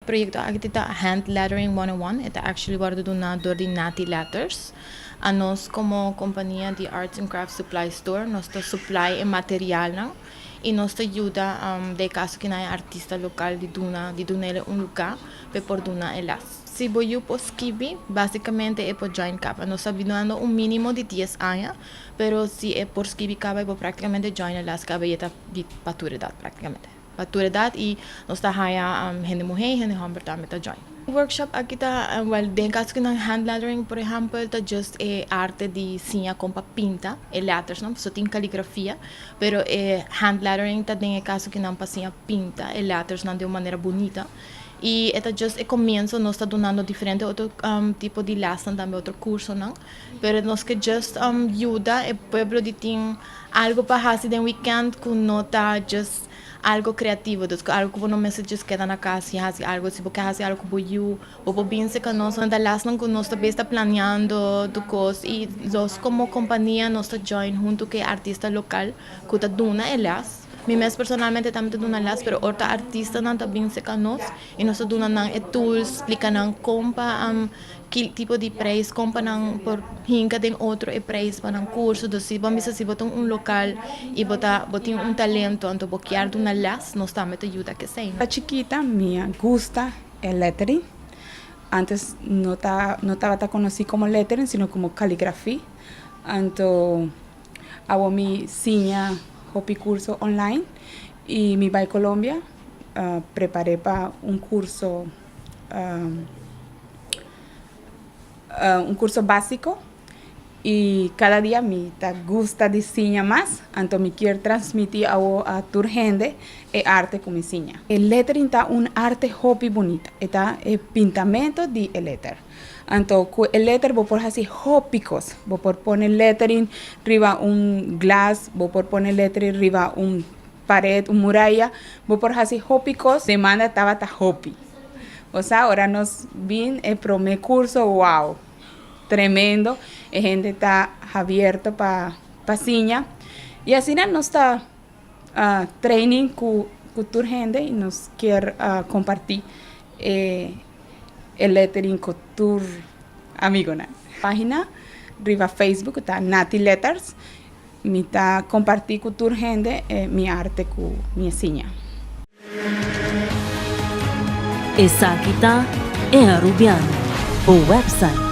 proyecto aki ta Hand Lettering 101. E ta actually wordo duna door di Nati Letters. Anos como compania di Arts and Crafts Supply Store nos ta supply e materialnan y nos ta yuda den e caso ki nan e artista local di duna di dunele un lugar pa e por duna e les. Si bo yu por skibi, basicamente e por join caba. Nos ta dunando un minimo di dies aña, pero si e por skibi caba e por practicamente join e les caba y e ta di pa tur edad practicamente. Pa tur edad y nos ta haya hende muhe y hende homber tambe ta join. Workshop aki ta, well den caso cu nan hand lettering por ehempel ta just e arte di siña con pa pinta e letters no, pasobra tin caligrafia, pero e hand lettering ta den e caso cu nan pa siña pinta e letters nan den un manera bunita. Y e ta just e comienzo, nos ta dunando diferente otro tipo di lesnan tambe, otro cursonan, pero nos ke just yuda e pueblo di tin algo pa haci den weekend cu no ta just algo creativo, dus cu algo cu bo no mester just keda na cas y haci algo, si bo ke haci algo cu bo yu, bo por bin cerca nos, nan ta lesnan cu nos ta bes ta planeando tur cos y nos como compania nos ta join hunto cu e artista local cu ta duna e les. Mi mes personalmente tambe ta duna les, pero ora ta artistanan ta bin cerca nos y nos ta duna nan e tools, splica nan con pa ki tipo di prijs, con pa nan por hinca den otro e prijs pa nan curso. Dus si bo a bisa si bo ta un local y bo ta bo tin un talento anto bo kier duna les, nos tambe ta yuda kesey. Ta chikita mi a gusta e lettering. Antes no ta no tabata conoci como lettering sino como caligrafie. Anto Awo mi siña hopi curso online y mi bay Colombia prepare pa un curso un curso basico y cada dia mi ta gusta di siña mas anto mi kier transmiti awo a tur hende e arte cu mi siña. E lettering ta un arte hopi bunita e ta e pintamento di e letter. Anto ku e letter bo por hasi hopi kos. Bo por pone lettering riba un glas, bo por pone lettering riba un pared, un muraya, bo por hasi hopi kos. Demanda tabata hopi. Bo sa ora nos bin e prome kurso, wow, tremendo, e hende ta habierto pa pa siña. I asina nos ta training ku ku tur hende i nos kier kompartí e E lettering ku tur amigonan. Pagina riba Facebook ta Nati Letters. Mi ta kompartí ku tur hende mi arte ku mi a siña. Esaki ta E Arubiano, bo website.